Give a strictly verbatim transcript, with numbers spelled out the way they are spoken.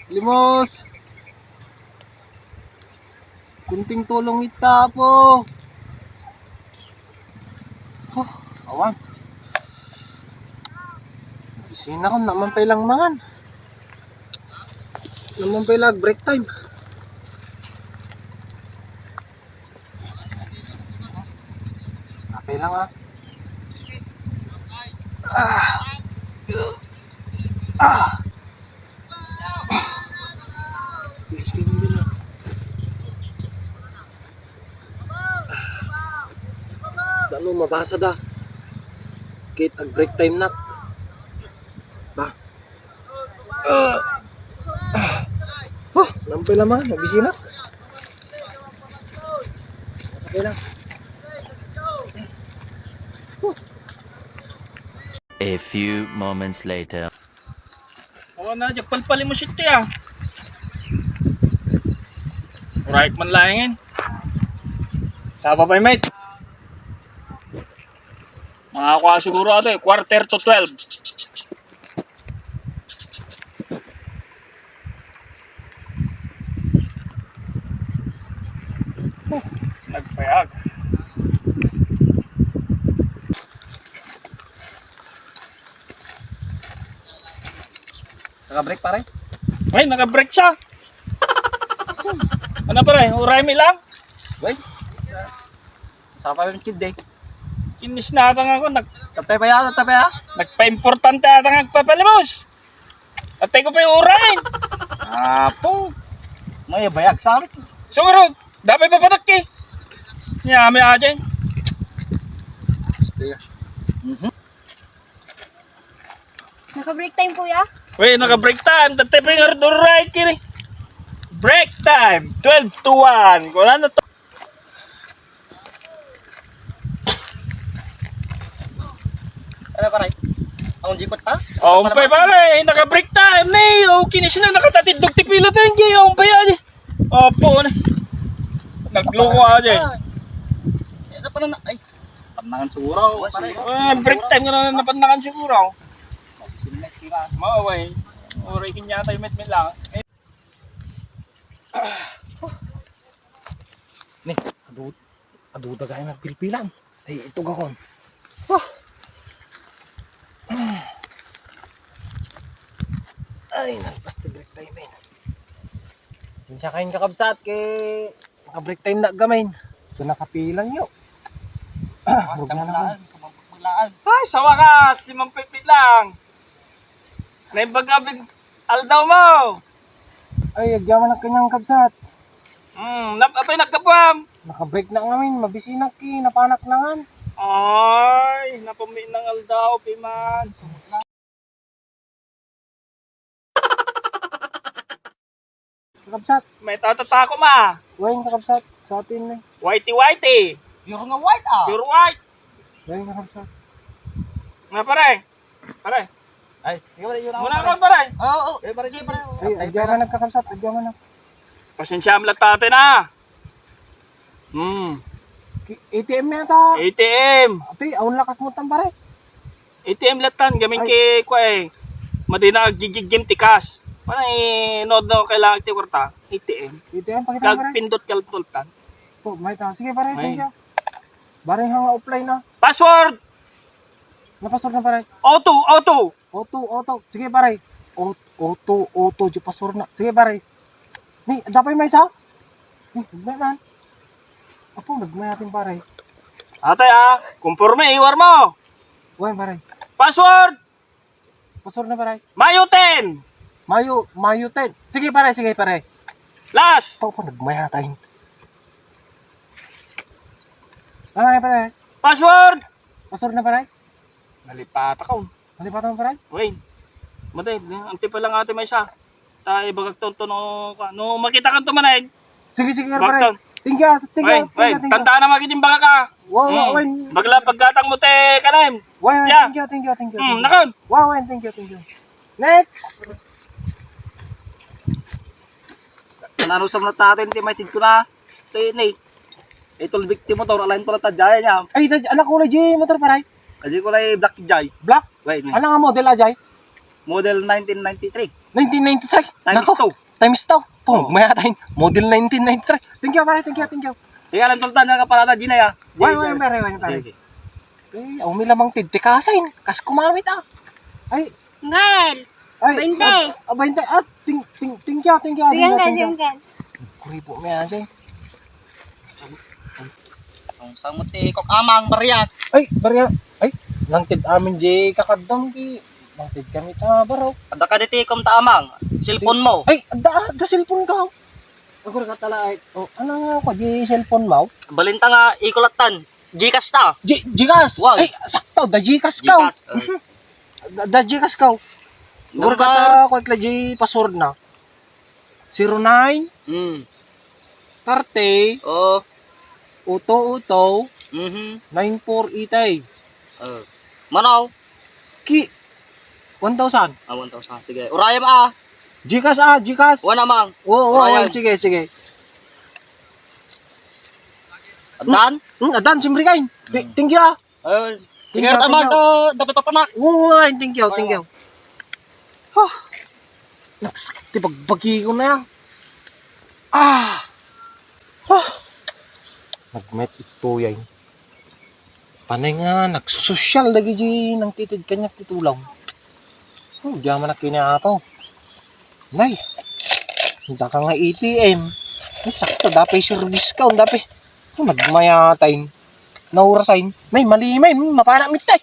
Limos! Kunting tulong ita, Apo. Huh, awan. Bisinakon, naman pay lang mangan. Naman pay lang break time. Okay lang, ah. Ah. Ah. Yes, ganyan din, ah. Ano, mabasa da. Kit ag break time na. Ba? Ah. Ah. Huh, lampay laman, nabisi na. Okay lang. A few moments later. Oh, na, di palpali mo siya, ah. Right man laingin. Saba pa, mate. Mga kuha siguro ato, eh, quarter to twelve. Nagpayag. Naka-break, pare? Ay, naka-break siya. Ano, pare? Uray mi lang? Uy. Sapa yung kid, eh. Kinis na ata nga ako. Nag- Tatay pa yan, tatay pa yan. Nagpa-importante ata nga agpapalimos. Atay ko pa yung uray. Apo. May bayag sa akin. Siguro, dapat papatak, eh. Niya, may aja, eh. Gusto yan. Mhm. Naka-break time, kuya? Uy, naka-break time. Tatay pa yung arduray kini. Break time. Twelve to one. Kung ano to. Ano, pare? Ang jikot pa? Oh, umpay, pare. Naka-break time ni. Oh, kinis na nakatatidog ti pila tayo. Jay, oh, umpay, aja. Opo, ni. Nagloko, aja. Ay, ano pa na, ay. Panangan siguro, pare. Eh, break time nga na napanangan siguro. Maway. Uray kinyatay met met lang. Ni, adu-, aduda gaya nagpilpilan. Ay, ito gakon. Ah. Ay, nalpas ti break time, eh. Sinsya kayo kakabsat, kay naka-break time na gamin. Ito nakapilan yo. Ah, rugna na. Ay, sa wakas, si Mang Pipit lang. Naimbag ka, aldaw mo. Ay, agyaman ang kanyang kabsat. Hmm, nap-, apay nagkapuam? Naka-break na ngamin, mabisinak ki, napanak na ngan. Ay, napaminnang aldaw, piman. Kakabsat. May tatatako ma. Wain, kakabsat. Sa atin, eh. Whitey, whitey. Pure nga white, ah. Pure white. Wain, kakabsat. Nga, pare. Pare. Ay, sige, pare, yun ako, muna pare. Ako, pare. Oo, oo. Eh, pare, sige, pare. Ay, agyaman na, kakabsat, agyaman na. Pasensya mo lang, tate, na. Hmm. Ki-, A T M yata. A T M. Api, awan lakas mo tan, pare. A T M latan, gamin. Ay. Kay, kwa, eh. Madina, gigigim ti cash. Parang, eh, no, no, kailangan ti kwarta. A T M. A T M, pakita mo, pare. Kag pindot kalpultan. Po, may ta. Sige, pare, ay, thank you. Pare, hanga offline na. Password! Na password na, pare? Auto, auto! Auto, auto. Sige, pare. Au-, auto, auto, di password na. Sige, pare. Ni, dapat may isa? Ni, may man. Apo, nagmayatin, pare. Ate, ah, kumporme, iwar mo. Uy, pare. Password! Password na, pare. Mayo ten! Mayo, Mayo ten. Sige, pare, sige, pare. Last! Apo, apo, nagmayatin. Pare, pare. Password! Password na, pare. Nalipata ka, oh. Nalipata mo, pare? Wait. Matay, anti pa lang ate may isa. Ta, ibagak to, to, no, ka-, no, makita ka to, manay. Sige, sige, pare. Baktan. Thank you, thank you, wait, thank you, wait, thank you. Tandaan na magiting baka ka. Wow, wow, hmm, wait. Bagla paggatang mo, te, kanem. Wait, wait, yeah, thank you, thank you, thank you, hmm, thank you. Nakon. Wow, wait, thank you, thank you. Next! Nanarusam na tatin, ti may tid ko na. Ti, ni. Itol big ti motor, alain to na ta, jaya niya. Ay, ta-, anak ko na, Jay, motor, pare. Adi ko na, eh, black, jay. Black? Wait, ni. Ano nga model, ah, Jay? Model nineteen ninety-three. Nineteen ninety-three? Times Nako, two. Times two. Pung, Oo. Mayatay. Model nineteen ninety-three. Thank you, pare. Thank you, thank you. Kaya lang, Sultan, nakaparada, Gina, ya. Why, why, pare, why, pare? Sige. Eh, umi lamang tid, tikasain. Kas kumawit, ah. Ay. Ngel! Ay, Bainte. Ah, ah, bainte. Ah, ting, ting, thank you, thank you, Sige, thank you, Uncle, thank sige, you. Uncle. Kuripo, may asin. Ang samot ti kok amang, bariak. Ay, bariak. Ay, nangted amin di kakaddom, di, nangted kami ta, baro. Adda ka di ti kom ta amang, cellphone mo. Ay, adda, adda cellphone ka. Agor ka tala, ay. Oh, ano nga ako, di cellphone mo? Balinta nga, ikulattan. Gcash ta. G-, Gcash? Wow. Ay, sakto, da Gcash ka. Gcash, oh. Mhm. Da, da Gcash ka. Number. Agor ka tala, ako, itla, di password na. Zero nine, Mm. thirty, Oh. uto, uto, Mhm. nine four eighty. Oh. Manaw? Ki, one thousand. Ah, one thousand. Sige. Urayam, ah. Gcash, ah, Gcash. Wan, amang. Oo, oo, Urayan. Oo, sige, sige. Adan? Hmm, adan, siyempre kayo. Ti-, Hmm. Thank you, ah. Ayun. Sige, Tingnan, tama tingnan. To. Dapat papanak. Oo, ay, thank you, thank you. Huh. Nagsakit ti bagbagi ko na yan. Ah. Huh. Nagmet ito yan. Panay nga nagsusosyal dagiti nangtitid kaniak ti tulong. Oh, diyan man nakini ato. Nay, punta ka nga A T M. Ay, sakto, dapat service ka, dapat. Oh, nagmayatayin. Naurasayin. Nay, mali, may, mapana mitay.